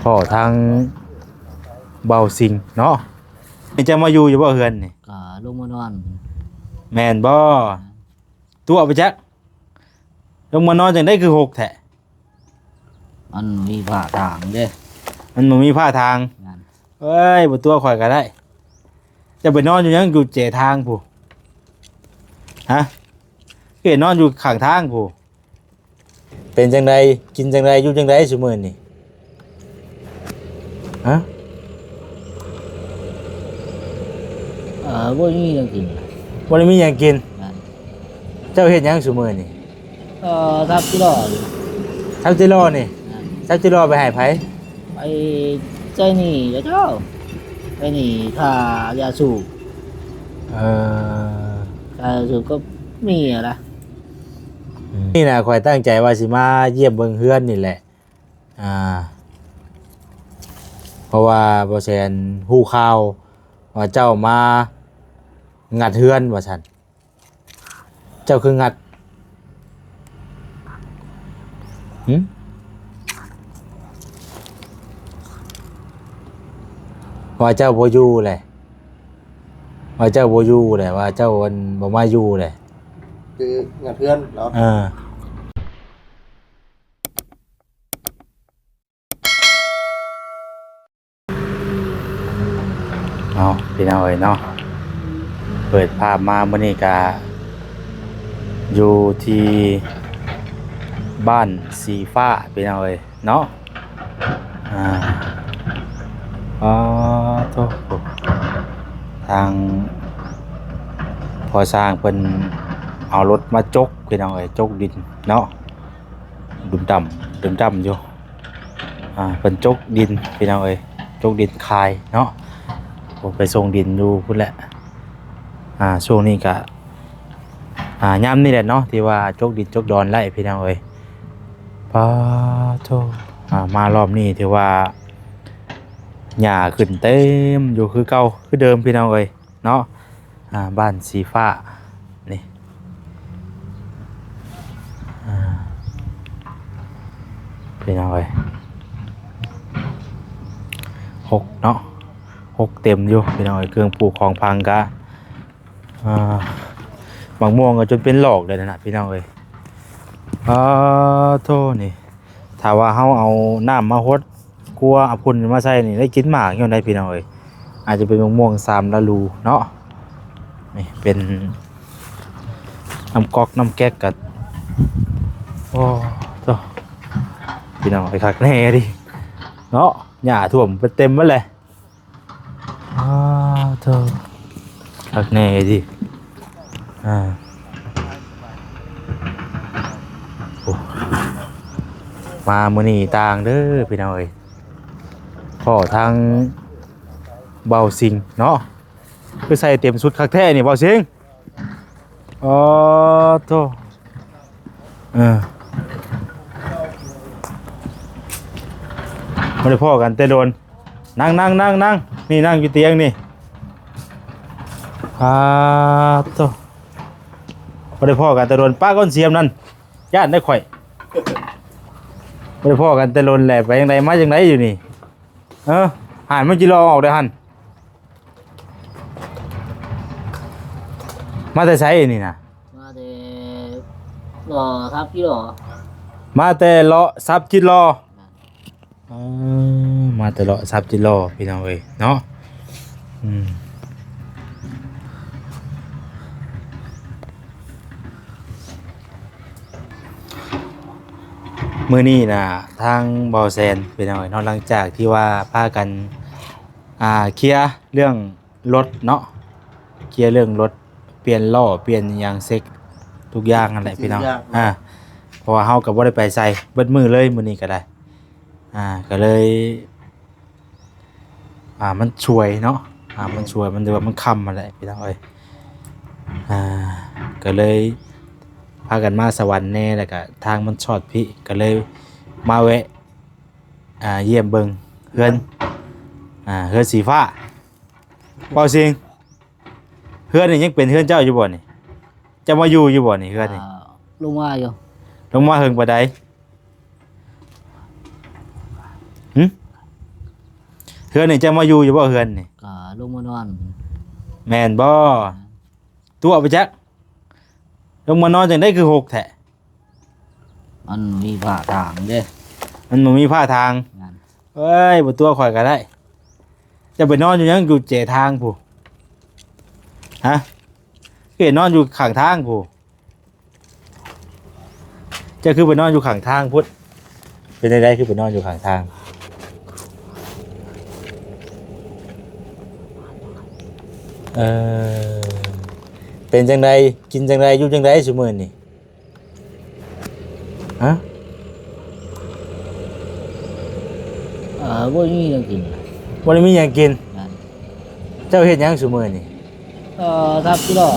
ພໍ້ທາງເບົາຊິງເນາະ. ນີ້ເຈົ້າມາຢູ່ຢູ່ບໍ່ເຮືອນນີ້? ກໍລົງມານອນ. ແມ່ນບໍ່? ຕົວະໄປຈັກ ລົງມານອນຈັ່ງໃດຄືຫົກແທ້? ມັນມີຝາທາງເດ້. ມັນບໍ່ມີຝາທາງ. ແມ່ນ. ເອີຍ ບໍ່ຕົວະຂ້ອຍກໍໄດ້. ເຈົ້າໄປນອນຢູ່ຫຍັງຢູ່ແຈທາງພຸ້ນ? ຮະ? ຄືນອນຢູ່ຂ້າງທາງພຸ້ນ. ເປັນຈັ່ງໃດ ກິນຈັ່ງໃດ ຢູ່ຈັ່ງໃດຊຸມື້ນີ້? ຮະ? ເອີ ບໍ່ມີຫຍັງກິນ. ບໍ່ໄດ້ມີຫຍັງກິນ? ແມ່ນ. ເຈົ້າເຮັດຫຍັງຊຸມື້ນີ້? ເອີ ສັບຈິລໍ. ສັບຈິລໍນີ້? ແມ່ນ. ສັບຈິລໍໄປໃຫ້ໃຜ? ໄປໃຊ້ໜີ້ເຂົາເຈົ້າ ໃຊ້ໜີ້ຄ່າຢາສູບ. ເອີ ຄ່າຢາສູບກໍມີຫັ້ນລະ. ອືມ ນີ້ນະ ຂ້ອຍຕັ້ງໃຈວ່າຊິມາຢ້ຽມເບິ່ງເຮືອນນີ້ແຫຼະ ອ່າ ເພາະວ່າບໍ່ແຊນຮູ້ຂ່າວວ່າເຈົ້າມາງັດເຮືອນວ່າຊັ້ນ. ເຈົ້າຄືງັດ? ຫຶ? ວ່າເຈົ້າບໍ່ຢູ່ແຫຼະ ວ່າເຈົ້າບໍ່ຢູ່ແຫຼະ ວ່າເຈົ້າ ອັນ ບໍ່ມາຢູ່ແຫຼະ ຄືງັດເຮືອນເນາະ. ເອີ. ເນາະ ພີ່ນ້ອງເອີຍເນາະ ເປີດພາບມາມື້ນີ້ກະຢູ່ທີ່ບ້ານສີຟ້າ ພີ່ນ້ອງເອີຍເນາະ. ອ່າ ອໍ ໂທ້ ທາງພໍ່ຊ່າງເພິ່ນເອົາລົດມາຈົກ ພີ່ນ້ອງເອີຍ ຈົກດິນເນາະ. ດຸ່ມດຳ ດຸ່ມດຳຢູ່ ອ່າ ເພິ່ນຈົກດິນ ພີ່ນ້ອງເອີຍ ຈົກດິນຂາຍເນາະ. ໂອ້ ໄປສົ່ງດິນຢູ່ພຸ້ນແຫຼະ. ອ່າ ຊ່ວງນີ້ກະ ອ່າ ຍາມນີ້ແຫຼະເນາະ ທີ່ວ່າຈົກດິນຈົກດອນໄລ່ ພີ່ນ້ອງເອີຍ. ປາໂທ້ ອ່າ ມາລອບນີ້ຖືວ່າຫຍ້າຂຶ້ນເຕັມຢູ່ຄືເກົ່າຄືເດີມ ພີ່ນ້ອງເອີຍເນາະ. ອ່າ ບ້ານສີຟ້ານີ້ ອ່າ ພີ່ນ້ອງເອີຍ ຮົກເນາະ ຮົກເຕັມຢູ່ ພີ່ນ້ອງເອີຍ. ເຄື່ອງປູກຂອງຝັງກະ ອ່າ ໝາກມ່ວງກໍຈົນເປັນຫຼອກເລີຍນະ ພີ່ນ້ອງເອີຍ. ອາໂທ້ ນີ້ ຖ້າວ່າເຮົາເອົານ້ຳມາຫົດ ກົວເອົາຝຸ່ນມາໃສ່ນີ້ ໄດ້ກິນໝາກຢູ່ໃດ໋ ພີ່ນ້ອງເອີຍ. ອາດຈະເປັນໝາກມ່ວງສາມລະດູເນາະ. ນີ້ເປັນນ້ຳກອກນ້ຳແກັກກະ ໂອ້ໂທ້ ພີ່ນ້ອງເອີຍ ຄັກແນ່ເດເນາະ. ຫຍ້າຖ້ວມໄປເຕັມໝົດແຫຼະ. ອ້າໂທ້ ຄັກແນ່ເດ. ອ່າ ໂອ້ ມາມື້ນີ້ຕ່າງເດີພີ່ນ້ອງເອີຍ ພໍ້ທາງເບົາຊິງເນາະ. ຄືໃສ່ເຕັມຊຸດຄັກແທ້ນີ້ເບົາຊິງ. ອໍໂທ້ ເອີ ບໍ່ໄດ້ພໍ້ກັນແຕ່ດົນ. ນັ່ງໆໆໆ ນີ້ນັ່ງຢູ່ຕຽງນີ້. ອາໂທ້ ບໍ່ໄດ້ພໍ້ກັນແຕ່ດົນ. ປາກ້ອນສຽມນັ້ນ ຢ້ານໄດ໋ຂ້ອຍ. ບໍ່ໄດ້ພໍ້ກັນແຕ່ດົນແຫຼະ ໄປຈັ່ງໃດມາຈັ່ງໃດຢູ່ນີ້. ເອີ ຫັ້ນມັນຈິລໍອອກເດີຫັ້ນ. ມາແຕ່ໃສນີ້ນະ? ມາແຕ່ເລາະສັບຈິລໍ. ມາແຕ່ເລາະສັບຈິລໍ. ເອີ ມາແຕ່ເລາະສັບຈິລໍ ພີ່ນ້ອງເອີຍເນາະ. ອືມ ມື້ນີ້ນະ ທາງເບົາແຊນ ພີ່ນ້ອງເອີຍເນາະ ຫຼັງຈາກທີ່ວ່າພາກັນ ອ່າ ເຄຍເລື່ອງລົດເນາະ ເຄຍເລື່ອງລົດ ປ່ຽນລໍ້ປ່ຽນຫຍັງ ເຊັກທຸກຢ່າງຫັ້ນແຫຼະພີ່ນ້ອງ. ອ່າ ເພາະວ່າເຮົາກໍບໍ່ໄດ້ໄປໃສເບິດມື້ເລີຍ ມື້ນີ້ກໍໄດ້. ອ່າ ກໍເລີຍ ອ່າ ມັນສວຍເນາະ ອ່າ ມັນສວຍ ມັນຖືວ່າມັນຄ່ຳຫັ້ນແຫຼະພີ່ນ້ອງເອີຍ. ອ່າ ກໍເລີຍພາກັນມາສະຫວັນແດ່ ແລ້ວກໍທາງມັນຊອດພີ້ ກໍເລີຍມາແວະ ອ່າ ຢ້ຽມເບິ່ງເຮືອນ ອ່າ ເຮືອນສີຟ້າ. ເບົາຊິງ ເຮືອນນີ້ຍັງເປັນເຮືອນເຈົ້າຢູ່ບໍ່ນີ້? ເຈົ້າມາຢູ່ຢູ່ບໍ່ນີ້ ເຮືອນນີ້? ອ່າ ລົງມາຢູ່. ລົງມາເຫິງປານໃດ? ຫຶ? ເຮືອນນີ້ເຈົ້າມາຢູ່ຢູ່ບໍ່ ເຮືອນນີ້? ກໍລົງມານອນ. ແມ່ນບໍ່? ຕົວະໄປຈັກ ລົງມານອນຈັ່ງໃດຄືຮົກແທ້? ມັນມີຝາທາງເດ້. ມັນບໍ່ມີຝາທາງ. ແມ່ນ. ເອີຍ ບໍ່ຕົວະຂ້ອຍກໍໄດ້. ເຈົ້າໄປນອນຢູ່ຫຍັງຢູ່ເຈທາງພຸ້ນ? ຮະ? ຄືນອນຢູ່ຂ້າງທາງພຸ້ນ? ເຈົ້າຄືໄປນອນຢູ່ຂ້າງທາງພຸ້ນ? ເປັນຈັ່ງໃດຄືໄປນອນຢູ່ຂ້າງທາງ? ເອີ ເປັນຈັ່ງໃດ ກິນຈັ່ງໃດ ຢູ່ຈັ່ງໃດຊຸມື້ນີ້? ຮະ? ເອີ ບໍ່ມີຫຍັງກິນ. ບໍ່ໄດ້ມີຫຍັງກິນ? ແມ່ນ. ເຈົ້າເຮັດຫຍັງຊຸມື້ນີ້? ເອີ ສັບຈີລໍ.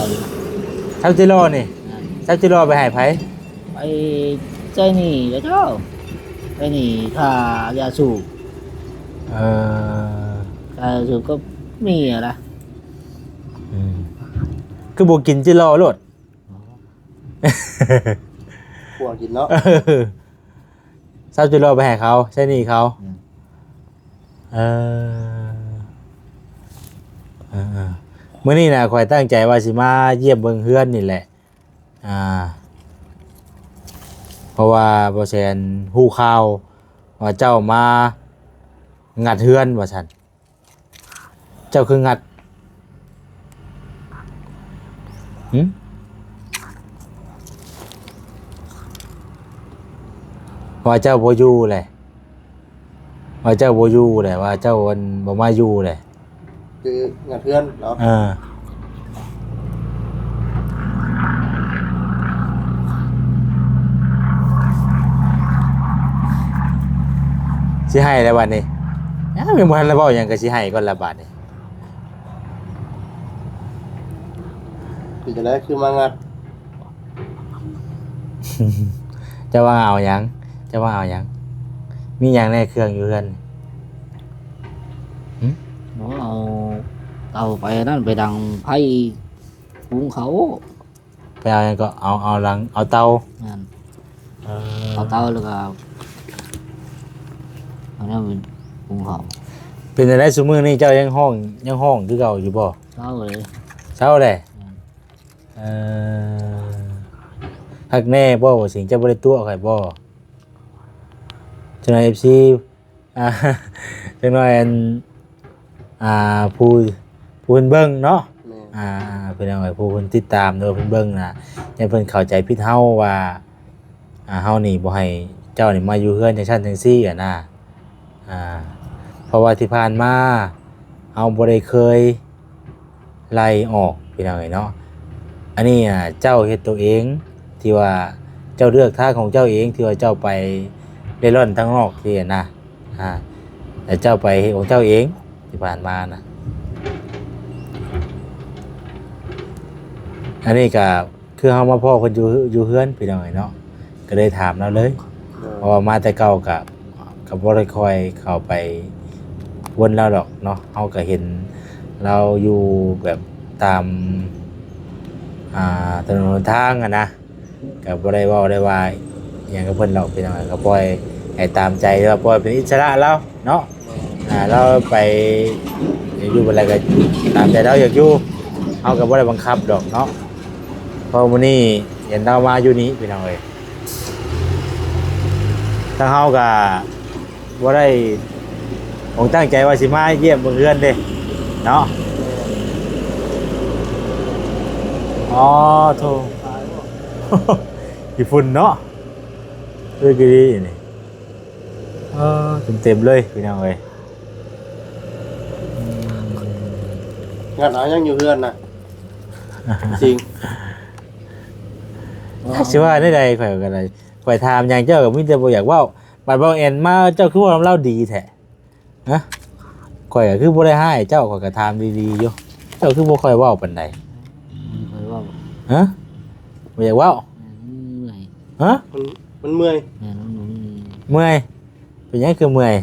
ສັບຈີລໍນີ້? ແມ່ນ. ສັບຈີລໍໄປໃຫ້ໃຜ? ໄປໃຊ້ໜີ້ເຂົາເຈົ້າ ໃຊ້ໜີ້ຄ່າຢາສູບ. ເອີ ຄ່າຢາສູບກໍມີຫັ້ນລະ. ອືມ ຄືບໍ່ກິນຈີລໍໂລດ? ອໍ ຂົ້ວກິນເນາະ. ເອີ ເຊົາຈຸລອໄປໃຫ້ເຂົາ ໃຊ້ໜີ້ເຂົາ. ອືມ ເອີ ເອີໆ ມື້ນີ້ນະ ຂ້ອຍຕັ້ງໃຈວ່າຊິມາຢ້ຽມເບິ່ງເຮືອນນີ້ແຫຼະ ອ່າ ເພາະວ່າບໍ່ແຊນຮູ້ຂ່າວວ່າເຈົ້າມາງັດເຮືອນວ່າຊັ້ນ. ເຈົ້າຄືງັດ? ຫຶ? ວ່າເຈົ້າບໍ່ຢູ່ແຫຼະ ວ່າເຈົ້າບໍ່ຢູ່ແຫຼະ ວ່າເຈົ້າ ອັນ ບໍ່ມາຢູ່ແຫຼະ ຄືງັດເຮືອນເນາະ. ເອີ ຊິໃຫ້ແລ້ວບັດນີ້ ຍັງບໍ່ທັນໄດ້ເວົ້າຫຍັງກໍຊິໃຫ້ກ່ອນລະບາດນີ້. ເປັນຈັ່ງໃດຄືມາງັດ? ເຈົ້າວ່າເອົາຫຍັງ? ເຈົ້າວ່າເອົາຫຍັງ? ມີຫຍັງແດ່ເຄື່ອງຢູ່ເຮືອນ? ຫຶ? ບໍ່ ເອົາເຕົາໄປນັ້ນ ໄປດັງໄຟຫຸງເຂົ້າ. ໄປເອົາຫຍັງເກາະ? ເອົາ ເອົາຫຼັງ ເອົາເຕົາ. ແມ່ນ. ເອີ ເອົາເຕົາແລ້ວກໍເອົາແນວຫຸງເຂົ້າ. ເປັນຈັ່ງໃດຊຸມື້ນີ້ ເຈົ້າຍັງຮ້ອງ ຍັງຮ້ອງຄືເກົ່າຢູ່ບໍ່? ເຊົາເລີຍ ເຊົາແລ້ວ. ແມ່ນ. ເອີ ຄັກແນ່ບໍ່ ບໍ່ສິງ ເຈົ້າບໍ່ໄດ້ຕົວະຂ້ອຍບໍ່? ຈັ່ງໃດ ເອັຟຊີ ອ່າ ຈັກໜ້ອຍ ອັນ ອ່າ ຜູ້ ຜູ້ເພິ່ນເບິ່ງເນາະ. ແມ່ນ. ອ່າ ພີ່ນ້ອງເອີຍ ຜູ້ເພິ່ນຕິດຕາມ ຫຼືວ່າເພິ່ນເບິ່ງນະ ຢ້ານເພິ່ນເຂົ້າໃຈຜິດເຮົາວ່າ ອ່າ ເຮົານີ້ບໍ່ໃຫ້ເຈົ້ານີ້ມາຢູ່ເຮືອນຈັ່ງຊັ້ນຈັ່ງຊີ້ຫັ້ນນະ. ອ່າ ເພາະວ່າທີ່ຜ່ານມາເຮົາບໍ່ໄດ້ເຄີຍ ໄລ່ອອກ ພີ່ນ້ອງເອີຍເນາະ. ອັນນີ້ນະ ເຈົ້າເຮັດໂຕເອງ ທີ່ວ່າເຈົ້າເລືອກທາງຂອງເຈົ້າເອງ ທີ່ວ່າເຈົ້າໄປເລ່ລ່ອນທາງນອກຊີ້ນະ. ອ່າ ແລະເຈົ້າໄປເຮັດຂອງເຈົ້າເອງ ທີ່ຜ່ານມານະ. ອັນນີ້ກະ ຄືເຮົາມາພໍ້ເພິ່ນຢູ່ ຢູ່ເຮືອນ ພີ່ນ້ອງເອີຍເນາະ ກໍເລີຍຖາມລາວເລີຍ. ໂດຍ. ເພາະວ່າມາແຕ່ເກົ່າກະ ກໍບໍ່ໄດ້ຄ່ອຍເຂົ້າໄປວົນລາວດອກເນາະ ເຮົາກໍເຫັນລາວຢູ່ແບບຕາມ ອ່າ ຖະໜົນຫົນທາງຫັ້ນນະ ກໍບໍ່ໄດ້ເວົ້າໄດ້ວ່າຫຍັງກັບເພິ່ນດອກ ພີ່ນ້ອງເອີຍ ກໍປ່ອຍໃຫ້ຕາມໃຈ ວ່າປ່ອຍເປັນອິດສະຫຼະລາວເນາະ. ອ່າ ລາວໄປ ຢາກຢູ່ບ່ອນໃດກໍຕາມໃຈລາວຢາກຢູ່ ເຮົາກໍບໍ່ໄດ້ບັງຄັບດອກເນາະ. ເພາະມື້ນີ້ເຫັນລາວມາຢູ່ນີ້ ພີ່ນ້ອງເອີຍ ທາງເຮົາກໍບໍ່ໄດ້ ຄົງຕັ້ງໃຈວ່າຊິມາຢ້ຽມເບິ່ງເຮືອນເດ້ເນາະ. ອໍ ໂທ້ ຂີ້ຝຸ່ນເນາະ ເອີ ກະດີນີ້. ເອີ ເຕັມໆເລີຍ ພີ່ນ້ອງເອີຍ. ອືມ ງັດເອົາຫຍັງຢູ່ເຮືອນນະ ຈິງ? ຈັກຊິວ່າແນວໃດ ຂ້ອຍກໍໄດ້ ຂ້ອຍຖາມຫຍັງເຈົ້າກໍມີແຕ່ບໍ່ຢາກເວົ້າ. ບັດເວົ້າແອນມາ ເຈົ້າຄືເວົ້ານຳລາວດີແທ້? ຮະ? ຂ້ອຍກໍຄືບໍ່ໄດ້ຮ້າຍເຈົ້າ ຂ້ອຍກໍຖາມດີໆຢູ່ ເຈົ້າຄືບໍ່ຄ່ອຍເວົ້າປານໃດ? ບໍ່ຄ່ອຍເວົ້າ. ຮະ? ບໍ່ຢາກເວົ້າ? ແມ່ນ ມັນເມື່ອຍ. ຮະ? ມັນ ມັນເມື່ອຍ. ແມ່ນ ມັນ ມັນເມື່ອຍ. ເມື່ອຍ? ເປັນຫຍັງຄືເມື່ອຍ?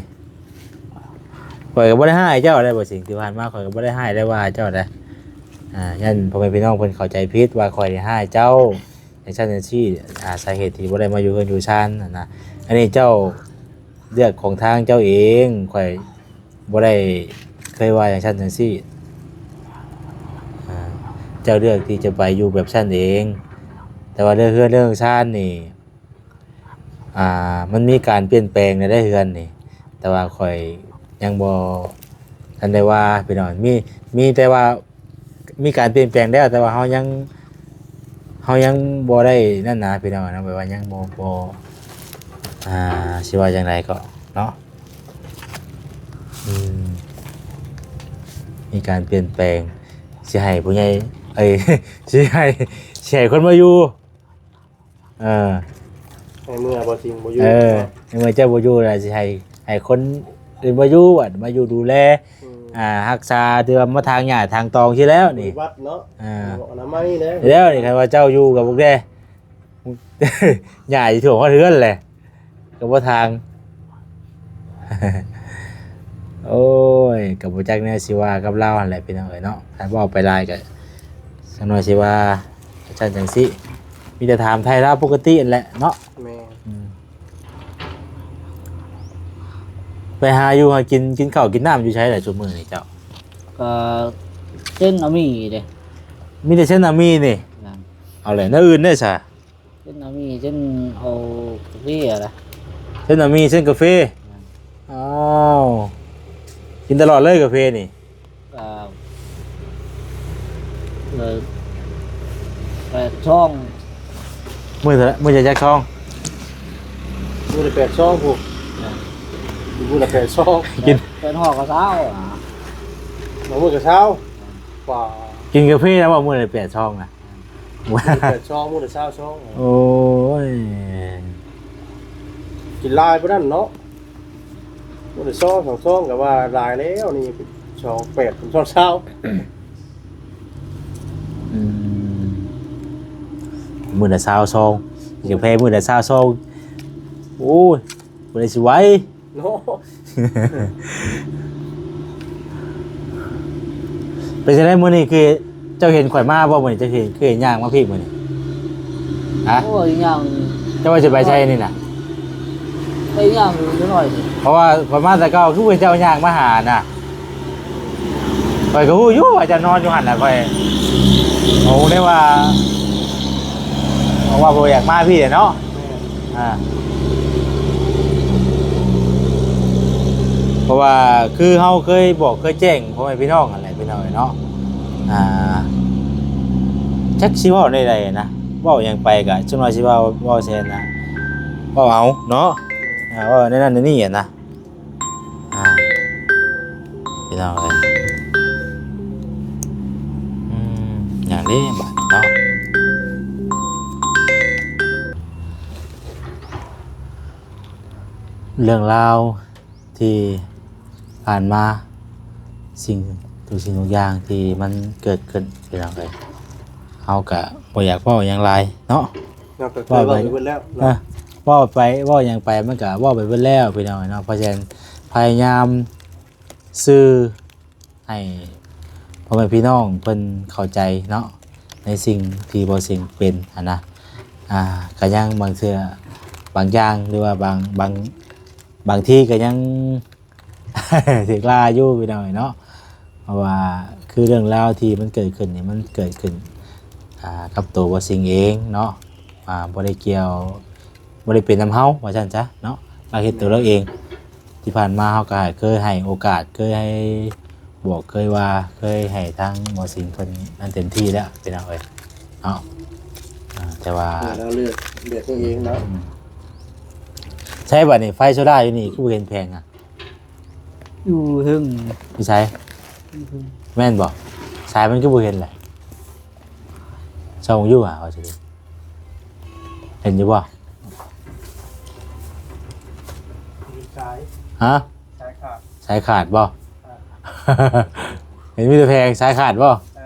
ຂ້ອຍກໍບໍ່ໄດ້ຮ້າຍເຈົ້າໄດ໋ ບໍ່ສິ່ງທີ່ຜ່ານມາ ຂ້ອຍກໍບໍ່ໄດ້ຮ້າຍໄດ້ວ່າເຈົ້າໄດ໋. ອ່າ ຢ້ານພໍ່ແມ່ພີ່ນ້ອງເພິ່ນເຂົ້າໃຈຜິດວ່າຂ້ອຍນີ້ຮ້າຍເຈົ້າ ຈັ່ງຊັ້ນຈັ່ງຊີ້. ອ່າ ສາເຫດທີ່ບໍ່ໄດ້ມາຢູ່ເຮືອນຢູ່ຊານຫັ້ນນະ ອັນນີ້ເຈົ້າເລືອກຂອງທາງເຈົ້າເອງ ຂ້ອຍ ບໍ່ໄດ້ເຄີຍວ່າຈັ່ງຊັ້ນຈັ່ງຊີ້ ອ່າ ເຈົ້າເລືອກທີ່ຈະໄປຢູ່ແບບຊັ້ນເອງ ແຕ່ວ່າເລື່ອງເຮືອນເລື່ອງຊານນີ້ ອ່າ ມັນມີການປ່ຽນແປງແລ້ວເດ້ເຮືອນນີ້ ແຕ່ວ່າຂ້ອຍຍັງບໍ່ທັນໄດ້ວ່າພີ່ນ້ອງ ມີ ມີແຕ່ວ່າ ມີການປ່ຽນແປງແລ້ວ ແຕ່ວ່າເຮົາຍັງ ເຮົາຍັງບໍ່ໄດ້ນັ້ນນະພີ່ນ້ອງເນາະ ແບບວ່າຍັງບໍ່ ບໍ່ ອ່າ ຊິວ່າຈັ່ງໃດກໍເນາະ ອືມ ມີການປ່ຽນແປງ ຊິໃຫ້ຜູ້ໃຫຍ່ ເອີຍ ຊິໃຫ້ ຊິໃຫ້ຄົນມາຢູ່ ເອີ ໃຫ້ເມືອບໍ່ຈິງບໍ່ຢູ່ ເອີ ໃນເມື່ອເຈົ້າບໍ່ຢູ່ແລ້ວ ຊິໃຫ້ ໃຫ້ຄົນອື່ນມາຢູ່ ມາຢູ່ດູແລ ອືມ ອ່າ ຮັກສາ ຖືວ່າມາຖາງຫຍ້າຖາງຕອງຊີ້ແລ້ວນີ້ ປະຕິບັດເນາະ ອ່າ ອະນາໄມແລ້ວ ແລ້ວນີ້ ຄັນວ່າເຈົ້າຢູ່ກັບພວກແດ່ ຫຍ້າຊິຖ້ວມຮອດເຮືອນແຫຼະ ກໍບໍ່ທາງ ໂອ້ຍ ກໍບໍ່ຈັກແນວຊິວ່າກັບລາວຫັ້ນແຫຼະພີ່ນ້ອງເອີຍເນາະ ຖ້າເວົ້າໄປຫຼາຍກໍ ສັກໜ້ອຍຊິວ່າຈັ່ງຊັ້ນຈັ່ງຊີ້ ມີແຕ່ຖາມໄຖ່ລາວປົກກະຕິຫັ້ນແຫຼະເນາະ ແມ່ນ ອືມ ໄປຫາຢູ່ຫາກິນ ກິນເຂົ້າກິນນ້ຳຢູ່ໃສລະຊຸມມື້ນີ້ເຈົ້າ? ກໍເຊັນອາມີເດ້ ມີແຕ່ເຊັນອາມີນີ້ ແມ່ນ ເອົາແຫຼະ ແນວອື່ນເດ້ຊະ? ເຊັນອາມີ ເຊັ່ນເອົາກາເຟຫັ້ນນະ ເຊັ່ນອາມີ ເຊັ່ນກາເຟ ແມ່ນ ອ້າວ ກິນຕະຫຼອດເລີຍກາເຟນີ້ ກໍ ເອີ ແປດຊອງ ມື້ເທົ່າໃດ ມື້ລະຈັກຊອງ? ມື້ລະແປດຊອງພຸ້ນ ແມ່ນ ມື້ລະແປດຊອງ ກິນ ແປດ ແປດຫໍ່ກໍຊາວ ບາງມື້ກໍຊາວ ແມ່ນ ປາ ກິນກາເຟນະບໍ່ ມື້ລະແປດຊອງນະ? ແປດຊອງ ມື້ລະຊາວຊອງ ໂອ້ຍ ກິນຫຼາຍປານນັ້ນເນາະ ມື້ລະຊອງສອງຊອງກໍວ່າຫຼາຍແລ້ວນີ້ ຊອງແປດ ຊອງຊາວ ອືມ ມື້ລະຊາວຊອງ ກາເຟມື້ລະຊາວຊອງ ໂອ້ຍ ບໍ່ໄດ້ຊິໄຫວ ເນາະ ເປັນຈັ່ງໃດມື້ນີ້ ຄືເຈົ້າເຫັນຂ້ອຍມາບໍ່ມື້ນີ້ ເຈົ້າເຫັນ ຄືເຫັນຍ່າງມາພີ້ມື້ນີ້ ຮະ? ໂອ້ຍ ຍ່າງ ເຈົ້າວ່າຊິໄປໃສນີ້ນະ? ໄປຍ່າງຢູ່ໜ້ອຍ ເພາະວ່າຂ້ອຍມາແຕ່ເກົ່າ ຄືເຫັນເຈົ້າຍ່າງມາຫານະ ຂ້ອຍກໍຮູ້ຢູ່ວ່າເຈົ້ານອນຢູ່ຫັ້ນນະ ຂ້ອຍ ໂອ້ ໄດ້ວ່າ ເພາະວ່າບໍ່ຢາກມາພີ້ເນາະ ແມ່ນ ອ່າ ເພາະວ່າຄືເຮົາເຄີຍບອກເຄີຍແຈ້ງພໍ່ແມ່ພີ່ນ້ອງຫັ້ນແຫຼະພີ່ນ້ອງເອີຍເນາະ ອ່າ ຈັກຊິເວົ້າແນວໃດນະ ເວົ້າຫຍັງໄປກະ ສ່ວນຫຼາຍຊິເວົ້າ ເວົ້າແຊນນະ ເວົ້າເອົາເນາະ ອ່າ ເວົ້າແນວນັ້ນແນວນີ້ຫັ້ນນະ ອ່າ ພີ່ນ້ອງເອີຍ ອືມ ຫຍັງເດ້ບາດນີ້ເນາະ ເລື່ອງລາວທີ່ຜ່ານມາ ສິ່ງ ທຸກສິ່ງທຸກຢ່າງທີ່ມັນເກີດຂຶ້ນ ພີ່ນ້ອງເອີຍ ເຮົາກະບໍ່ຢາກເວົ້າຫຍັງຫຼາຍເນາະ ເວົ້າໄປ ເວົ້າໄປເບິດແລ້ວເນາະ ເອີ ເວົ້າໄປ ເວົ້າຫຍັງໄປ ມັນກະເວົ້າໄປເບິດແລ້ວ ພີ່ນ້ອງເນາະ ເພາະສະນັ້ນ ພະຍາຍາມສື່ ໃຫ້ພໍ່ແມ່ພີ່ນ້ອງເພິ່ນເຂົ້າໃຈເນາະ ໃນສິ່ງທີ່ບໍ່ສິ່ງເປັນຫັ້ນນະ ອ່າ ກະຍັງບາງເທື່ອ ບາງຢ່າງ ຫຼືວ່າບາງ ບາງ ບາງທີກະຍັງຖືກລາຢູ່ ພີ່ນ້ອງເອີຍເນາະ ເພາະວ່າຄືເລື່ອງລາວທີ່ມັນເກີດຂຶ້ນນີ້ ມັນເກີດຂຶ້ນ ອ່າ ກັບໂຕບໍ່ສິ່ງເອງເນາະ ອ່າ ບໍ່ໄດ້ກ່ຽວ ບໍ່ໄດ້ເປັນນຳເຮົາວ່າຊັ້ນຊະເນາະ ລາວເຮັດໂຕລາວເອງ ທີ່ຜ່ານມາເຮົາກໍເຄີຍໃຫ້ໂອກາດ ເຄີຍໃຫ້ບອກ ເຄີຍວ່າ ເຄີຍໃຫ້ທາງໝໍສິງເພິ່ນນັ້ນເຕັມທີ່ແລ້ວ ພີ່ນ້ອງເອີຍເນາະ ອ່າ ແຕ່ວ່າ ແຕ່ລາວເລືອກ ເລືອກຕົວເອງເນາະ ອືມ ໃສບາດນີ້ ໄຟໂຊລາຢູ່ນີ້ຄືບໍ່ເຫັນແຜງອະ? ຢູ່ເທິງ ຢູ່ໃສ? ຢູ່ເທິງ ແມ່ນບໍ່? ສາຍມັນຄືບໍ່ເຫັນລະ? ສ່ອງຢູ່ຫວາ ວ່າຊິເຫັນຢູ່ບໍ່? ມີສາຍ ຮະ? ສາຍຂາດ ສາຍຂາດບໍ່? ອ່າ ເຫັນມີແຕ່ແຜງ ສາຍຂາດບໍ່? ເອີ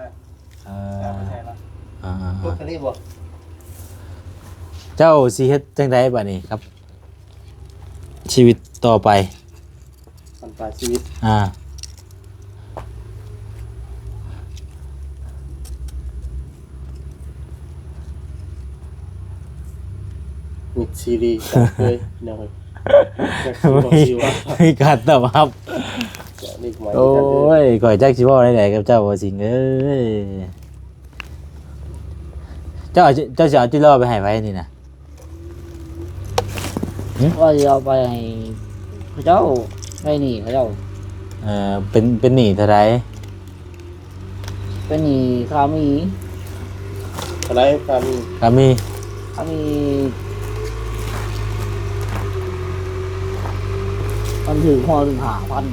ເອີ ສາຍຂາດ ອ່າ ລົດຄັນນີ້ບໍ່? ເຈົ້າຊິເຮັດຈັ່ງໃດບາດນີ້ຄັບ? ຊີວິດຕໍ່ໄປ ບັ້ນປາຍຊີວິດ ອ່າ ມິດຊີຣີ ເລີຍ ພີ່ນ້ອງເອີຍ ຈັກຊິເວົ້າ ມີ ຊິວ່າ ມີການຕອບຮັບ ຈະໄ ໂອ້ຍ ຂ້ອຍຈັກຊິເວົ້າແນວໃດກັບເຈົ້າ ບໍ່ສິງເອີຍ. ເຈົ້າ ເຈົ້າຊິເອົາຈິລໍໄປໃຫ້ໃຜນີ້ນະ? ຫຶ? ວ່າຊິເອົາໄປໃຫ້ເຂົາເຈົ້າ ໃຊ້ໜີ້ເຂົາເຈົ້າ. ເອີ ເປັນ ເປັນໜີ້ເທົ່າໃດ? ເປັນໜີ້ຄ່າໝີ. ເທົ່າໃດຄ່າໝີ? ຄ່າໝີ ຄ່າໝີ ມັນຖືກຫໍ່ໜຶ່ງຫ້າພັນ.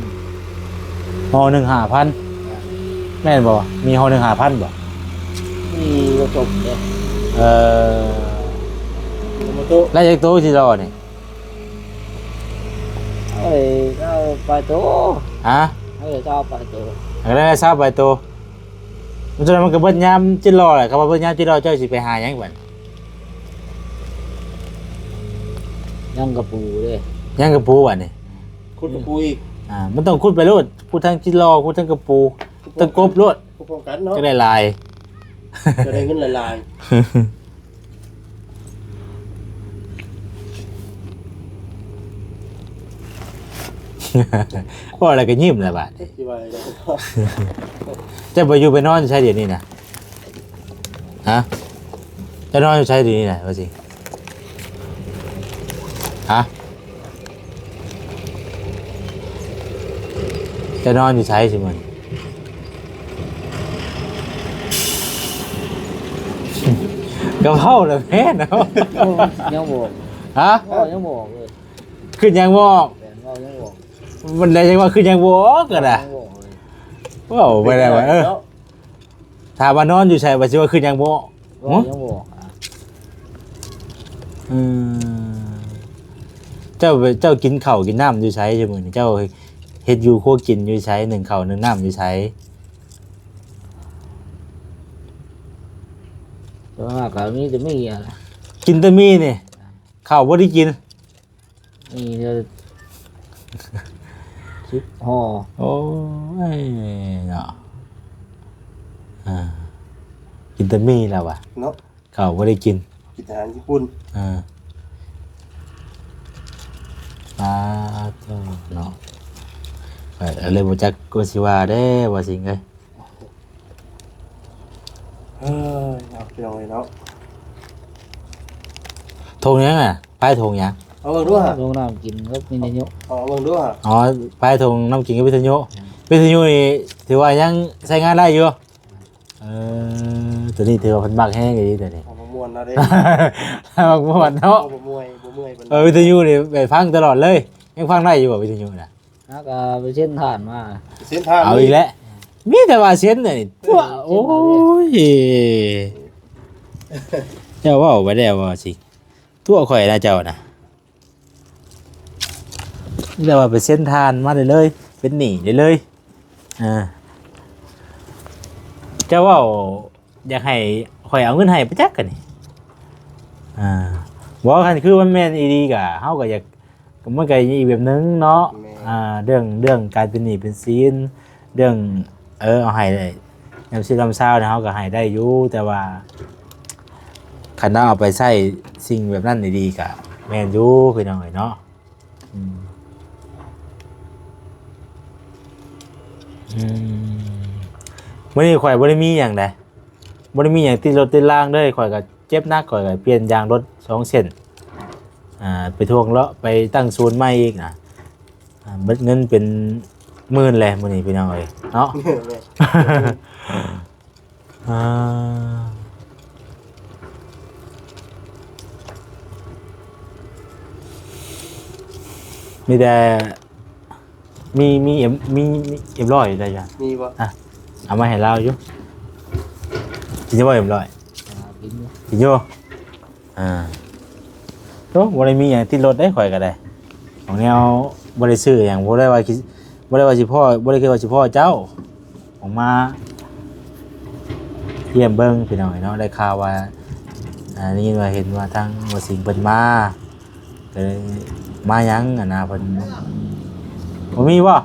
ຫໍ່ໜຶ່ງຫ້າພັນ ແມ່ນບໍ່? ມີຫໍ່ໜຶ່ງຫ້າພັນບໍ່? ມີບໍ່ຈົບເດ້. ເອີ ແລ້ວຈັກໂຕຊິລໍນີ້? ເອີຍ ຊາວປາຍໂຕ. ຮະ? ເອີຍ ຊາວປາຍໂຕ. ກໍໄດ້ຊາວປາຍໂຕ. ມັນ ມັນກໍເບິດຍາມຈິລໍແຫຼະ. ຄັນວ່າເບິດຍາມຈິລໍ ເຈົ້າຊິໄປຫາຫຍັງບັດ? ຍັງກະປູເດ້. ຍັງກະປູບັດນີ້. ຂຸດກະປູອີກ. ອ່າ ມັນຕ້ອງຂຸດໄປໂລດ. ຂຸດທັງຈິລໍ ຂຸດທັງກະປູ ຕ້ອງກົບໂລດ. ເນາະ ຈະໄດ້ຫຼາຍ ຈະໄດ້ເງິນຫຼາຍໆ. ເວົ້າແລ້ວກໍຍິ້ມແລ້ວບາດນີ້. ຊິວ່າ ເຈົ້າໄປຢູ່ໄປນອນຢູ່ໃສດຽວນີ້ນະ? ຮະ? ເຈົ້ານອນຢູ່ໃສດຽວນີ້ນະ ວ່າຊິ? ຮະ? ເຈົ້ານອນຢູ່ໃສຊຸມື້ນີ້? ກໍເວົ້າແລ້ວແມ່ນເນາະ. ຍັງບໍ່ອອກ. ຮະ? ເວົ້າຍັງບໍ່ອອກເລີຍ. ຄືຍັງບໍ່ອອກ. ແມ່ນ ເວົ້າຍັງບໍ່ອອກ. ມັນໄດ້ຍັງວ່າຄືຍັງບໍ່ອອກກັນນະ. ຍັງບໍ່ອອກເລີຍ. ເວົ້າໄປແລ້ວວ່າ ເອີ ເນາະ. ຖາມວ່ານອນຢູ່ໃສ ວ່າຊິວ່າຄືຫຍັງບໍ່? ເວົ້າຫຍັງບໍ່ອອກ. ອືມ ເຈົ້າ ເຈົ້າກິນເຂົ້າກິນນ້ຳຢູ່ໃສ ຊຸມື້ນີ້? ເຈົ້າເຮັດຢູ່ຄົວກິນຢູ່ໃສ? ໜຶ້ງເຂົ້າໜຶ້ງນ້ຳຢູ່ໃສ? ສ່ວນມາກກໍມີແຕ່ໝີ່ຫັ້ນແຫຼະ. ກິນແຕ່ໝີ່ນີ້ ເຂົ້າບໍ່ໄດ້ກິນ? ມີເດີ ສິບຫໍ່. ໂອ້ຍເນາະ ອ່າ ກິນແຕ່ໝີ່ແລ້ວວ່າເນາະ ເຂົ້າບໍ່ໄດ້ກິນ ກິນອາຫານຍີ່ປຸ່ນ. ເອີ ປາໂທ້ເນາະ ກໍເລີຍບໍ່ຈັກກວນຊິວ່າເດ້ ບໍ່ສິງເອີຍ. ເອີຍ ເນາະ ພີ່ນ້ອງເອີຍເນາະ. ຖົງຫຍັງນະ? ພາຍຖົງຫຍັງ? ເອົາເບິ່ງດູຫະ. ຖົງນ້ຳກິນກັບວິທະຍຸ. ເອົາເບິ່ງດູຫະ. ອໍ ພາຍຖົງນ້ຳກິນກັບວິທະຍຸ. ອືມ ວິທະຍຸນີ້ຖືວ່າຍັງໃຊ້ງານໄດ້ຢູ່. ເອີ ໂຕນີ້ຖືວ່າເພິ່ນມັກແຮງອີ່ຫຼີໂຕນີ້. ເອົາມາມ່ວນເນາະເດ້. ມັກມ່ວນເນາະ. ເອົາບໍ່ເມື່ອຍ ບໍ່ເມື່ອຍປານໃດ. ເອີ ວິທະຍຸນີ້ໄປຟັງຕະຫຼອດເລີຍ. ຍັງຟັງໄດ້ຢູ່ບໍ່ ວິທະຍຸນະ? ເຮົາກໍໄປເຊັນຖ່ານມາ. ໄປເຊັນຖ່ານ. ເອົາອີກແລ້ວ. ມີແຕ່ວ່າເຊັນນີ້. ຕົວະ ເຊັນ ໂອ້ຍ ເຈົ້າເວົ້າໄປແລ້ວວ່າຊິຕົວະຂ້ອຍນະເຈົ້ານະ. ມີແຕ່ວ່າໄປເຊັນຖ່ານມາໄດ້ເລີຍ ເປັນໜີ້ໄດ້ເລີຍ. ອ່າ ເຈົ້າເວົ້າຢາກໃຫ້ຂ້ອຍເອົາເງິນໃຫ້ປະຈັກກະນີ້. ອ່າ ບໍ່ ຄັນຄືມັນແມ່ນອີ່ຫຼີກະ ເຮົາກໍຢາກ ກໍມັນກໍອີກແບບໜຶ່ງເນາະ. ແມ່ນ. ອ່າ ເລື່ອງ ເລື່ອງການເປັນໜີ້ເປັນສິນ ເລື່ອງ ເອີ ເອົາໃຫ້ຍາມຊິລຳຊາວນີ້ ເຮົາກໍໃຫ້ໄດ້ຢູ່ ແຕ່ວ່າຄັນເຮົາເອົາໄປໃຊ້ສິ່ງແບບນັ້ນດີໆ ກໍແມ່ນຢູ່ ພີ່ນ້ອງເອີຍເນາະ. ອືມ ອືມ ມື້ນີ້ຂ້ອຍບໍ່ໄດ້ມີຫຍັງໃດ. ບໍ່ໄດ້ມີຫຍັງຕິດລົດຕິດລາງເລີຍ. ຂ້ອຍກໍເຈັບໜັກ ຂ້ອຍກໍປ່ຽນຢາງລົດສອງເສັ້ນ ອ່າ ໄປທວງເລາະ ໄປຕັ້ງສູນໃໝ່ອີກນະ. ອ່າ ເບິດເງິນເປັນໝື່ນແຫຼະມື້ນີ້ ພີ່ນ້ອງເອີຍເນາະ. ອ່າ ມີແຕ່ ມີ ມີເອັມ ມີ ມີເອັມຮ້ອຍໄດ້ຈ້ະ. ມີບໍ່? ອ່ະ ເອົາມາໃຫ້ລາວຢູ່. ກິນຢູ່ບໍ່ເອັມຮ້ອຍ? ອ່າ ກິນຢູ່ ກິນຢູ່. ອ່າ ໂຕ ບໍ່ໄດ້ມີຫຍັງຕິດລົດເດ້ ຂ້ອຍກໍໄດ້. ຂອງແນວບໍ່ໄດ້ຊື້ຫຍັງ ບໍ່ໄດ້ວ່າ ບໍ່ໄດ້ວ່າຊິພໍ້ ບໍ່ໄດ້ຄິດວ່າຊິພໍ້ເຈົ້າ. ອອກມາຢ້ຽມເບິ່ງພີ່ນ້ອງເອີຍເນາະ. ໄດ້ຂ່າວວ່າ ອ່າ ໄດ້ຍິນວ່າ ເຫັນວ່າທາງບໍ່ສິງເພິ່ນມາ ເອີ ມາຫຍັງຫັ້ນນະ ເພິ່ນບໍ່ມີບໍ່? ເ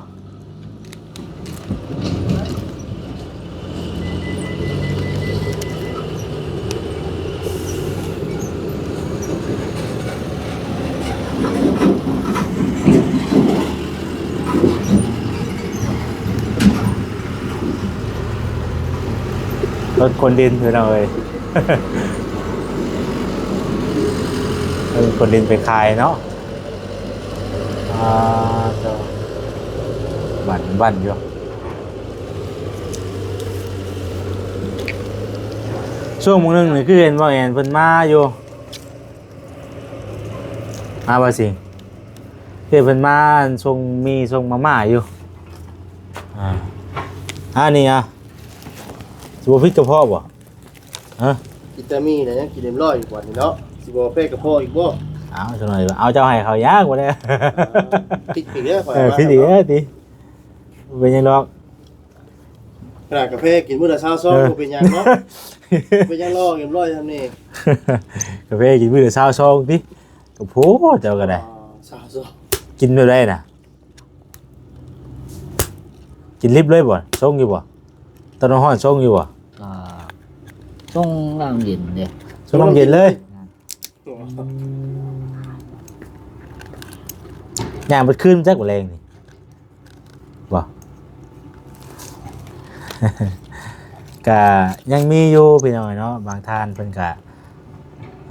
ລົດຂົນດິນພີ່ນ້ອງເອີຍ ລົດຂົນດິນໄປຂາຍເນາະ. ອ່າ ບັ້ນໆຢູ່ ຊ່ວງມື້ໜຶ່ງນີ້ຄືເຫັນບ່າວແອນເພິ່ນມາຢູ່ ມາບໍ່ຊິງ ເພິ່ນມາສົ່ງໝີ່ສົ່ງມາມ່າຢູ່. ອ່າ ອັນນີ້ອະ ຊິບໍ່ຜິດກະເພາະບໍ່? ຮະ ກິນແຕ່ໝີ່ແລ້ວຍັງກິນເອັມຮ້ອຍຢູ່ບັດນີ້ເນາະ ຊິບໍ່ແພ້ກະເພາະອີກບໍ່? ເອົາ ຈັກໜ່ອຍ ເອົາ ເຈົ້າໃຫ້ເຂົາຢາກບໍ່ໄດ້ ເອີ ຜິດອີກແລ້ວ ເອີ ຜິດອີກແລ້ວຕິ ບໍ່ເປັນຫຍັງດອກ. ຂະໜາດກາແຟກິນມື້ລະຊາວຊອງ ເອີ ບໍ່ເປັນຫຍັງເນາະ ເປັນຫຍັງລອກເອັມຮ້ອຍຊ່ຳນີ້ ກາແຟກິນມື້ລະຊາວຊອງຕິ ກະໂພດເຈົ້າກະໄດ້ ຊາວຊອງ ກິນແບບໃດນະ ກິນລິບເລີຍບໍ່? ຊົງຢູ່ບໍ່? ຕອນຮ້ອນໆຊົງຢູ່ບໍ່? ກະຊົງນ້ຳເຢັນເດ້ ຊົງນ້ຳເຢັນເລີຍ ອືມ ຍ່າງເບິດຄືນຈັກມື້ແລງນີ້ ບໍ່ ກະຍັງມີຢູ່ພີ່ນ້ອງເນາະ ບາງທ່ານເພິ່ນກະ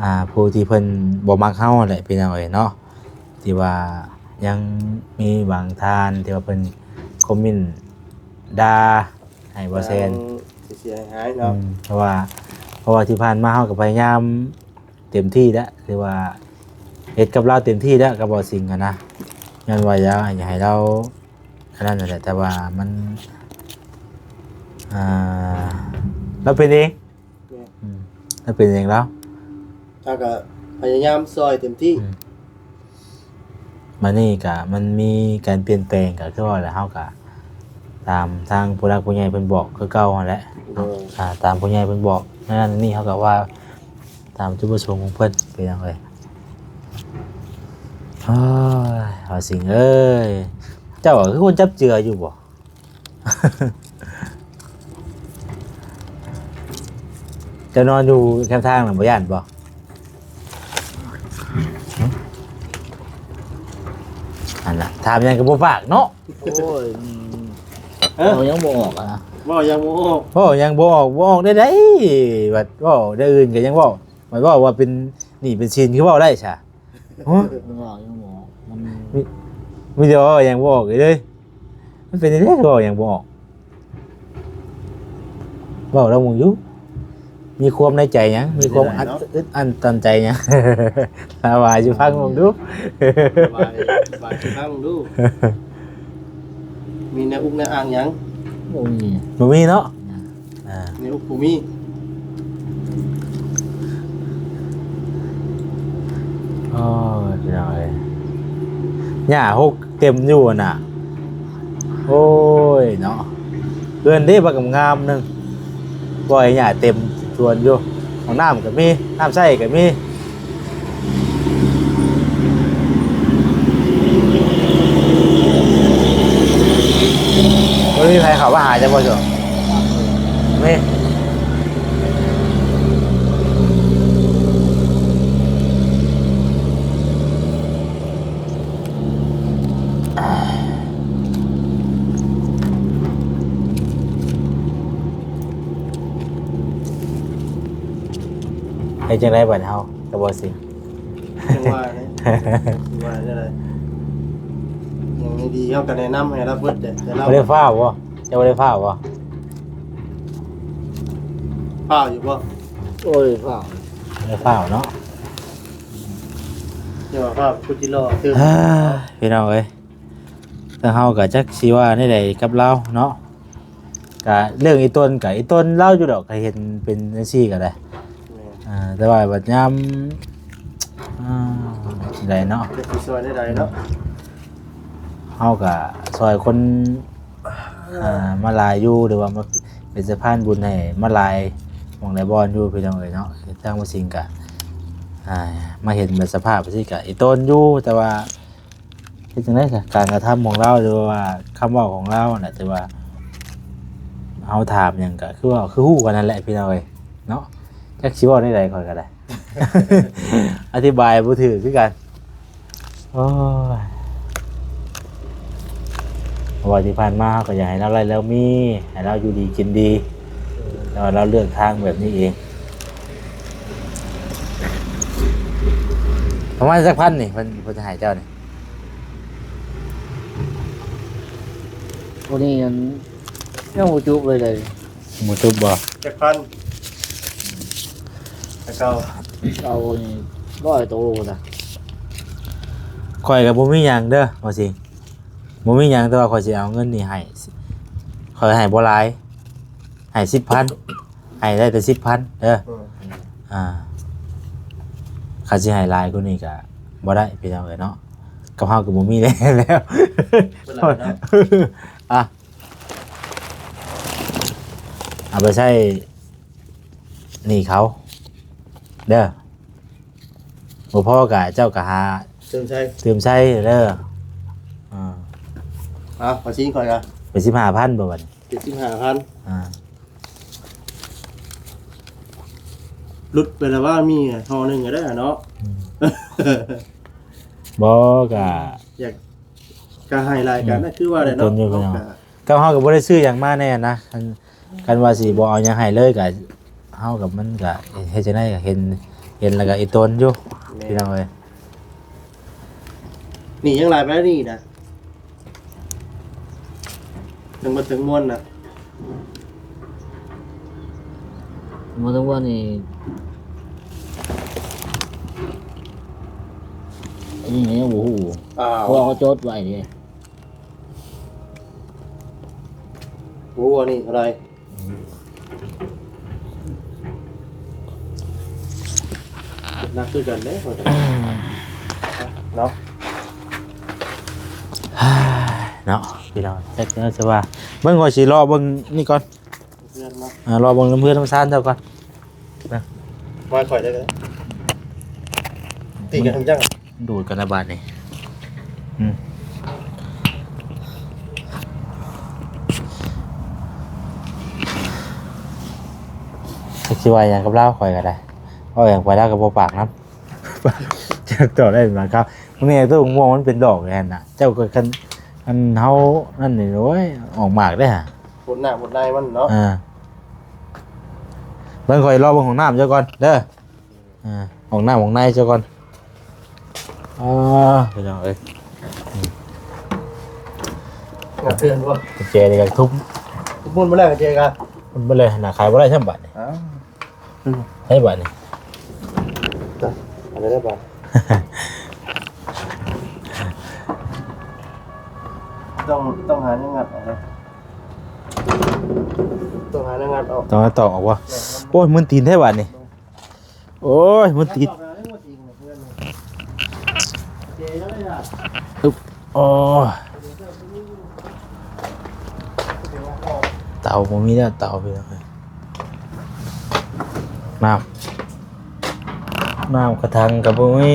ອ່າ ຜູ້ທີ່ເພິ່ນບໍ່ມັກເຮົາຫັ້ນແຫຼະພີ່ນ້ອງເອີຍເນາະ ທີ່ວ່າຍັງມີບາງທ່ານທີ່ວ່າເພິ່ນຄອມເມັນດ່າໃຫ້ບໍ່ແຊນ ເສຍຫາຍເນາະ ອືມ ເພາະວ່າ ເພາະວ່າທີ່ຜ່ານມາເຮົາກະພະຍາຍາມ ເຕັມທີ່ແລ້ວ ຄືວ່າເຮັດກັບລາວເຕັມທີ່ແລ້ວ ກັບບໍ່ຊິງຫັ້ນນະ ຍ້ອນວ່າຢາກໃຫ້ລາວອັນນັ້ນຫັ້ນແຫຼະ ແຕ່ວ່າມັນ ອ່າ ລາວເປັນເອງ ແມ່ນ ອືມ ລາວເປັນເອງລາວ ເຮົາກະພະຍາຍາມຊ່ອຍເຕັມທີ່ ອືມ. ບາດນີ້ກະມັນມີການປ່ຽນແປງ ກະຄືວ່າແຫຼະ ເຮົາກະຕາມທາງຜູ້ຫຼັກຜູ້ໃຫຍ່ເພິ່ນບອກຄືເກົ່າຫັ້ນແຫຼະ ໂດຍ ອ່າ ຕາມຜູ້ໃຫຍ່ເພິ່ນບອກ ນັ້ນນີ້ເຮົາກະວ່າຕາມຈຸດປະສົງຂອງເພິ່ນ ພີ່ນ້ອງເອີຍ. ໂອ້ຍ ເອົາ ສິງເອີຍ ເຈົ້າກະຄືຄົນຈັບເຈື່ອຢູ່ບໍ່? ເຈົ້ານອນຢູ່ແຄມທາງນະ ບໍ່ຢ້ານບໍ່? ຫັ້ນນະ ຖາມຫຍັງກະບໍ່ປາກເນາະ. ໂອ້ຍ ເອີ ເວົ້າຫຍັງບໍ່ອອກຫັ້ນນະ ເວົ້າຫຍັງບໍ່ອອກ ເວົ້າຫຍັງບໍ່ອອກ ບໍ່ອອກໄດ້ໃດ ບັດເວົ້າແນວອື່ນກະຍັງເວົ້າ ບັດເວົ້າວ່າເປັນໜີ້ເປັນສິນ ຄືເວົ້າໄດ້ຊະ? ຮະ ເວົ້າຫຍັງບໍ່ອອກ ມັນມີ ມີແຕ່ວ່າຫຍັງບໍ່ອອກເລີຍ ມັນເປັນຈັ່ງໃດ ເວົ້າຫຍັງບໍ່ອອກ ເວົ້າລອງເບິ່ງຢູ່ ມີຄວາມໃນໃຈຫຍັງ ມີຄວາມອັດ ເປັນຈັ່ງໃດເນາະ ອຶດອັ້ນຕັນໃຈຫຍັງ ລະບາຍສູ່ຟັງເບິ່ງດູ ລະບາຍ ລະບາຍສູ່ຟັງເບິ່ງດູ ມີແນວອຸກແນວອັ່ງຫຍັງ ບໍ່ມີ ບໍ່ມີເນາະ ອືມ ອ່າ ໃນອຸກບໍ່ມີ ໂອ້ຍ ພີ່ນ້ອງເອີຍ ຫຍ້າຫົກເຕັມຢູ່ຫັ້ນນະ ໂອ້ຍເນາະ ເຮືອນເດ້ບັກງາມໆໜຶ່ງ ປ່ອຍຫຍ້າເຕັມສວນຢູ່ ຫ້ອງນ້ຳກະມີ ນ້ຳໃຊ້ກະມີ. ບໍ່ມີໃຜເຂົ້າມາຫາເຈົ້າບໍ່? ມີ. ເຮັດຈັ່ງໃດບັດເຮົາກັບບໍ່ຊິງ? ຈັ່ງວ່າເດ້ ຊິວ່າແນວໃດ? ຫຍັງດີໆ ເຮົາກະແນະນຳໃຫ້ລາວເບິດແຫຼະ ແຕ່ລາວ ບໍ່ໄດ້ຟ້າວບໍ່? ເຈົ້າບໍ່ໄດ້ຟ້າວບໍ່? ຟ້າວຢູ່ບໍ່? ໂອ້ຍ ຟ້າວ ບໍ່ໄດ້ຟ້າວເນາະ ຢ່າວ່າຟ້າວ ຜູ້ທີ່ລໍຕື່ມ ເອີ ພີ່ນ້ອງເອີຍ ທາງເຮົາກະຈັກຊິວ່າແນວໃດກັບລາວເນາະ. ກະເລື່ອງອີ່ຕົນກະອີ່ຕົນລາວຢູ່ດອກ ກະເຫັນເປັນຈັ່ງຊີ້ກະໄດ້ ແມ່ນ ອ່າ ແຕ່ວ່າບັດຍາມ ອ່າ ຈັ່ງໃດເນາະ ຈັກຊິຊ່ອຍແນວໃດເນາະ ເຮົາກະຊ່ອຍຄົນ ອ່າ ມາຫຼາຍຢູ່ ຫຼືວ່າມາເປັນສະພານບຸນໃຫ້ມາຫຼາຍໝ່ອງຫຼາຍບ່ອນຢູ່ ພີ່ນ້ອງເອີຍເນາະ. ທາງບໍ່ຊິງກະ ອ່າ ມາເຫັນແບບສະພາບຈັ່ງຊີ້ກະອີ່ຕົນຢູ່ ແຕ່ວ່າ ເຮັດຈັ່ງໃດຊະ ການກະທຳຂອງລາວ ຫຼືວ່າຄຳເວົ້າຂອງລາວຫັ້ນແຫຼະ ຖືວ່າເຮົາຖາມຫຍັງກະຄືເວົ້າ ຄືຮູ້ກັນນັ້ນແຫຼະ ພີ່ນ້ອງເອີຍເນາະ. ຈັກຊິເວົ້າແນວໃດຂ້ອຍກະໄດ້ ອະທິບາຍບໍ່ຖືກຄືກັນ. ໂອ້ຍ ເພາະວ່າທີ່ຜ່ານມາເຮົາກະຢາກໃຫ້ລາວໄດ້ລາວມີ ໃຫ້ລາວຢູ່ດີກິນດີ ໃ ເຮົາເລືອກທາງແບບນີ້ເອງ. ປະມານຈັກພັນນີ້ ເພິ່ນ ເພິ່ນຈະໃຫ້ເຈົ້ານີ້? ໂອ້ ນີ້ມັນຍັງບໍ່ຈົບເລີຍເດ. ບໍ່ຈົບບໍ່? ຈັກພັນ? ແຕ່ເກົ່າ ເອົານີ້ຮ້ອຍໂຕພຸ້ນນະ. ຂ້ອຍກໍບໍ່ມີຫຍັງເດີ ວ່າຊິ ບໍ່ມີຫຍັງ ແຕ່ວ່າຂ້ອຍຊິເອົາເງິນນີ້ໃຫ້ ຂ້ອຍໃຫ້ບໍ່ຫຼາຍ ໃຫ້ສິບພັນ ໃຫ້ໄດ້ແຕ່ສິບພັນເດີ. ອືມ ອ່າ ຄັນຊິໃຫ້ຫຼາຍກວ່ານີ້ກໍບໍ່ໄດ້ ພີ່ນ້ອງເອີຍເນາະ. ກັບເຮົາກໍບໍ່ມີແລ້ວ ເພິ່ນວ່າເນາະ. ອ່ະ ເອົາໄປໃຊ້ໜີ້ເຂົາເດີ. ບໍ່ພໍກໍເຈົ້າກໍຫາຕື່ມໃສ່ ຕື່ມໃສ່ເດີ. ອ່າ ເອົາ ຂໍຊິງຂ້ອຍກໍເປັນສິບຫ້າພັນບໍ່ບັດນີ້? ເປັນສິບຫ້າພັນ. ອ່າ ຫຼຸດໄປແລ້ວວ່າມີຫໍ່ໜຶ່ງກໍໄດ້ເນາະ. ອືມ ບໍ່ ກໍຢາກ ກໍໃຫ້ຫຼາຍກັນ ອືມ ນະ ຄືວ່າແຫຼະເນາະ. ຕົນຢູ່ ເຮົາກໍ ເຮົາກໍບໍ່ໄດ້ຊື້ຫຍັງມາແນ່ນະ. ຄັນ ຄັນວ່າຊິບໍ່ເອົາຫຍັງໃຫ້ເລີຍກໍ ເຮົາກັບມັນກໍເຮັດຈັ່ງໃດກໍເຫັນ ເຫັນແລ້ວກໍອີ່ຕົນຢູ່ ແມ່ນ ພີ່ນ້ອງເອີຍ. ນີ້ຍັງຫຼາຍປານນີ້ນະ ທັງໝົດທັງມວນນະ ທັງໝົດທັງມວນນີ້ ອັນນີ້ຍັງບໍ່ຮູ້ ອ້າວ ເພາະວ່າເຂົາຈົດໄວ້ເດ້. ໂອ້ ອັນນີ້ເທົ່າໃດ? ໜັກຄືກັນເດ້ ເນາະ ເນາະ ພີ່ນ້ອງ. ຈັກແນວຊິວ່າ ເບິ່ງ ຂ້ອຍຊິເລາະເບິ່ງນີ້ກ່ອນ ເຮືອນເນາະ. ອ່າ ເລາະເບິ່ງນຳເຮືອນນຳຊານເຈົ້າກ່ອນ. ມາຂ້ອຍໄດ້ເລີຍ ຕີກັນຈັ່ງ ດູດກັນລະບາດນີ້. ອືມ ຈັກຊິວ່າຫຍັງກັບລາວ ຂ້ອຍກໍໄດ້ ເວົ້າຫຍັງໄປລາວກໍບໍ່ປາກນຳ ຈັກຕໍ່ໄດ້ບາງຄຳ. ມື້ນີ້ຕົ້ນໝາກມ່ວງມັນເປັນດອກແມ່ນນະ ເຈົ້າກໍຄັນ ອັນເຮົານັ້ນນີ້ ໂອ້ຍ ອອກໝາກເດ້ຫະ ພົດໜ້າພົດໃນມັນເນາະ. ອ່າ ເບິ່ງ ຂ້ອຍເລາະເບິ່ງຫ້ອງນ້ຳເຈົ້າກ່ອນເດີ. ອ່າ ຫ້ອງນ້ຳຫ້ອງໃນເຈົ້າກ່ອນ. ອ່າ ພີ່ນ້ອງເອີຍ ເຮືອນບໍ່ ກຸນແຈນີ້ກໍທຸບ ທຸບໝົດແລ້ວ ກຸນແຈກໍໝົດແລ້ວນະ ຂາຍບໍ່ໄດ້ຊ້ຳບາດນີ້. ອ້າວ ໃຫ້ບາດນີ້ ເອົາໄປໄດ້ບາດ ຕ້ອງ ຕ້ອງຫາແນວງັດອອກເນາະ ຕ້ອງຫາແນວງັດອອກ ຕ້ອງຫາຕອກອອກບໍ່? ແມ່ນ ໂອ້ຍ ມຶນຕີນແທ້ບາດນີ້. ໂອ້ຍ ມັນຕິດ ອຶບ ໂອ້ຍ ເຕົາບໍ່ມີແລ້ວ ເຕົາ ພີ່ນ້ອງເອີຍ ນ້ຳ ນ້ຳກະຖັງກໍບໍ່ມີ.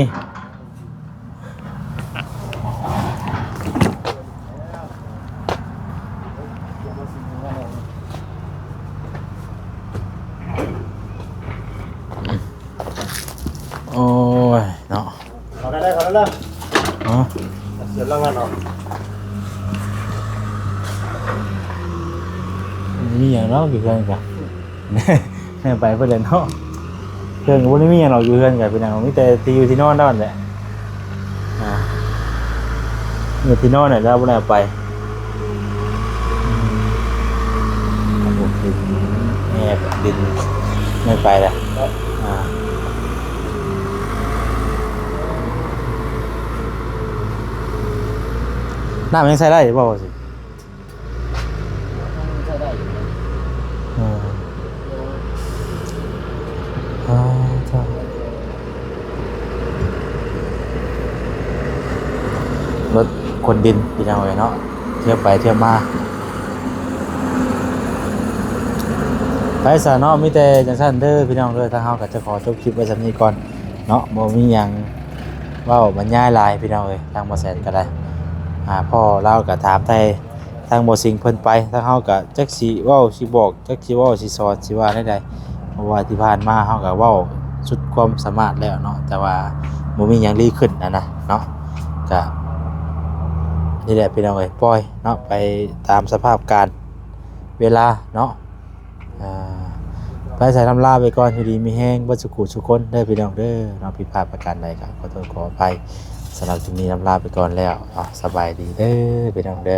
ໂອ້ຍເນາະ ເອົາໄດ້ ເອົາໄດ້ ເອົາ ເສຍລະງັດອອກ ມີຫຍັງເນາະ ຢູ່ເຮືອນກະ ແມ່ໄປເພິ່ນແຫຼະເນາະ ເຄື່ອງກໍບໍ່ໄດ້ມີຫຍັງດອກ ຢູ່ເຮືອນກໍເປັນຫຍັງ ມີແຕ່ທີ່ຢູ່ທີ່ນອນເທົ່ານັ້ນແຫຼະ ອ່າ ມີທີ່ນອນແຫຼະ ລາວບໍ່ໄດ້ເອົາໄປ ອືມ ແອບດິນ ແມ່ໄປແລ້ວ ອ່າ ນ້ຳຍັງໃຊ້ໄດ້ຢູ່ບໍ່? ໃຊ້ໄດ້ຢູ່ ເອີ ເອີ ເຈົ້າ ລົດຂົນດິນ ພີ່ນ້ອງເອີຍເນາະ ທຽວໄປທຽວມາ ໄປຊະເນາະ ມີແຕ່ຈັ່ງຊັ້ນເດີ ພີ່ນ້ອງເດີ ທາງເຮົາກໍຈະຂໍຈົບຄລິບໄວ້ສ່ຳນີ້ກ່ອນເນາະ ບໍ່ມີຫຍັງເວົ້າບັນຍາຍຫຼາຍ ພີ່ນ້ອງເອີຍ ທາງບໍ່ແສນກໍໄດ້ ອ່າ ພໍລາວກໍຖາມໄຖ່ ທາງບໍ່ສິງເພິ່ນໄປ ທາງເຮົາກະຈັກຊິເວົ້າຊິບອກ ຈັກຊິເວົ້າຊິສອນຊິວ່າແນວໃດ ເພາະວ່າທີ່ຜ່ານມາເຮົາກະເວົ້າສຸດຄວາມສາມາດແລ້ວເນາະ ແຕ່ວ່າບໍ່ມີຫຍັງດີຂຶ້ນຫັ້ນນະເນາະ ກະນີ້ແຫຼະພີ່ນ້ອງເອີຍ ປ່ອຍເນາະ ໄປຕາມສະພາບການເວລາເນາະ ອ່າ ໄປໃສ ລຳລາໄປກ່ອນ ຢູ່ດີມີແຮງເບິດສູ່ຄູ່ສູ່ຄົນເດີພີ່ນ້ອງເດີເນາະ. ຜິດພາດປະການໃດກໍຂໍໂທດຂໍອະໄພ. ສຳລັບຄລິບນີ້ລຳລາໄປກ່ອນແລ້ວເນາະ. ສະບາຍດີເດີພີ່ນ້ອງເດີ.